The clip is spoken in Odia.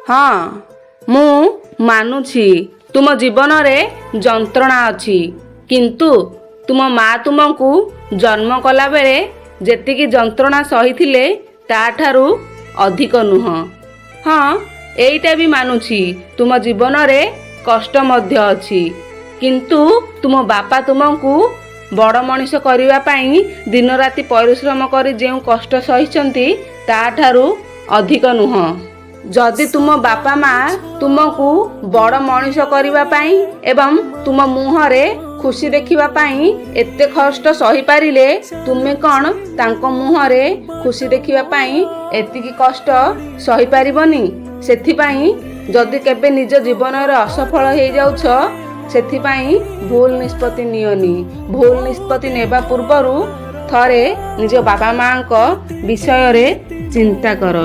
ହଁ, ମୁଁ ମାନୁଛି ତୁମ ଜୀବନରେ ଯନ୍ତ୍ରଣା ଅଛି, କିନ୍ତୁ ତୁମ ମା ତୁମକୁ ଜନ୍ମ କଲାବେଳେ ଯେତିକି ଯନ୍ତ୍ରଣା ସହିଥିଲେ, ତାଠାରୁ ଅଧିକ ନୁହଁ। ହଁ, ଏଇଟା ବି ମାନୁଛି ତୁମ ଜୀବନରେ କଷ୍ଟ ମଧ୍ୟ ଅଛି, କିନ୍ତୁ ତୁମ ବାପା ତୁମକୁ ବଡ଼ ମଣିଷ କରିବା ପାଇଁ ଦିନରାତି ପରିଶ୍ରମ କରି ଯେଉଁ କଷ୍ଟ ସହିଛନ୍ତି, ତାଠାରୁ ଅଧିକ ନୁହଁ। ଯଦି ତୁମ ବାପା ମା ତୁମକୁ ବଡ଼ ମଣିଷ କରିବା ପାଇଁ ଏବଂ ତୁମ ମୁହଁରେ ଖୁସି ଦେଖିବା ପାଇଁ ଏତେ କଷ୍ଟ ସହିପାରିଲେ, ତୁମେ କ'ଣ ତାଙ୍କ ମୁହଁରେ ଖୁସି ଦେଖିବା ପାଇଁ ଏତିକି କଷ୍ଟ ସହିପାରିବନି? ସେଥିପାଇଁ ଯଦି କେବେ ନିଜ ଜୀବନରେ ଅସଫଳ ହେଇଯାଉଛ, ସେଥିପାଇଁ ଭୁଲ ନିଷ୍ପତ୍ତି ନିଅନି। ଭୁଲ ନିଷ୍ପତ୍ତି ନେବା ପୂର୍ବରୁ ଥରେ ନିଜ ବାପା ମାଙ୍କ ବିଷୟରେ ଚିନ୍ତା କର।